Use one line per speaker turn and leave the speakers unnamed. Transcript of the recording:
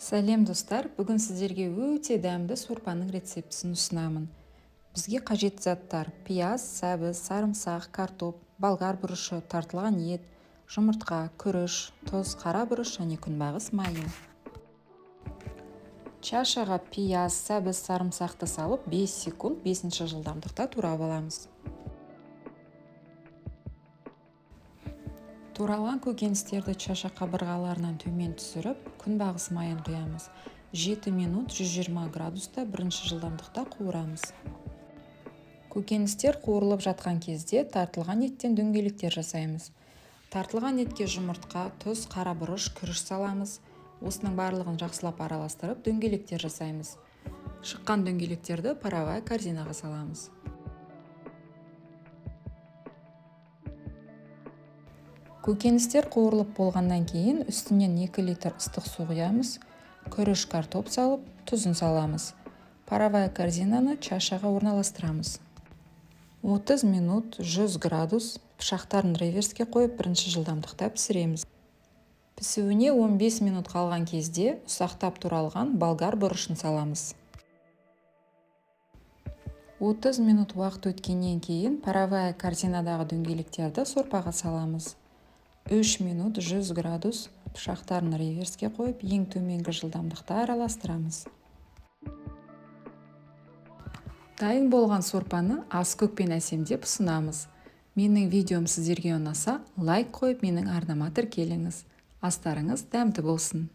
Сәлем, достар! Бүгін сіздерге өте дәмді сорпаның рецептісін ұсынамын. Бізге қажетті заттар: пияз, сәбіз, сарымсақ, картоп, болгар бұрышы, тартылған ет, жұмыртқа, күріш, тұз, қара бұрыш және күнбағыс майы. Чашаға пияз, сәбіз, сарымсақты салып, 5 секунд 5 жылдамдықта турап аламыз. Туралған көкөністерді чаша қабырғаларынан төмен түсіріп, күнбағыс майын құямыз. 7 минут 120 градуста бірінші жылдамдықта қуырамыз. Көкөністер қуырылып жатқан кезде тартылған еттен дөңгелектер жасаймыз. Тартылған етке жұмыртқа, тұз, қара бұрыш, күріш саламыз. Осының барлығын жақсылап араластырып, дөңгелектер жасаймыз. Шыққан дөңгелектерді паровая корзинаға саламыз. Көкөністер қуырылып болғаннан кейін үстінен 2 литр ыстық су құямыз, күріш, картоп салып, тұзын саламыз. Паровая корзинаны чашаға орналастырамыз. 30 минут 100 градус пышақтарын реверске қойып, бірінші жылдамдықта пісіреміз. Пісуіне 15 минут қалған кезде ұсақтап туралған болгар бұрышын саламыз. 30 минут уақыт өткеннен кейін паровая корзинадағы дөңгелектерді сорпаға саламыз. 3 минут 100 градус пышақтарын реверске қойып, ең төменгі жылдамдықта араластырамыз. Дайын болған сорпаны аскөкпен әсемдеп ұсынамыз. Менің видеом сіздерге ұнаса, лайк қойып, менің арнама тіркеліңіз. Астарыңыз дәмді болсын.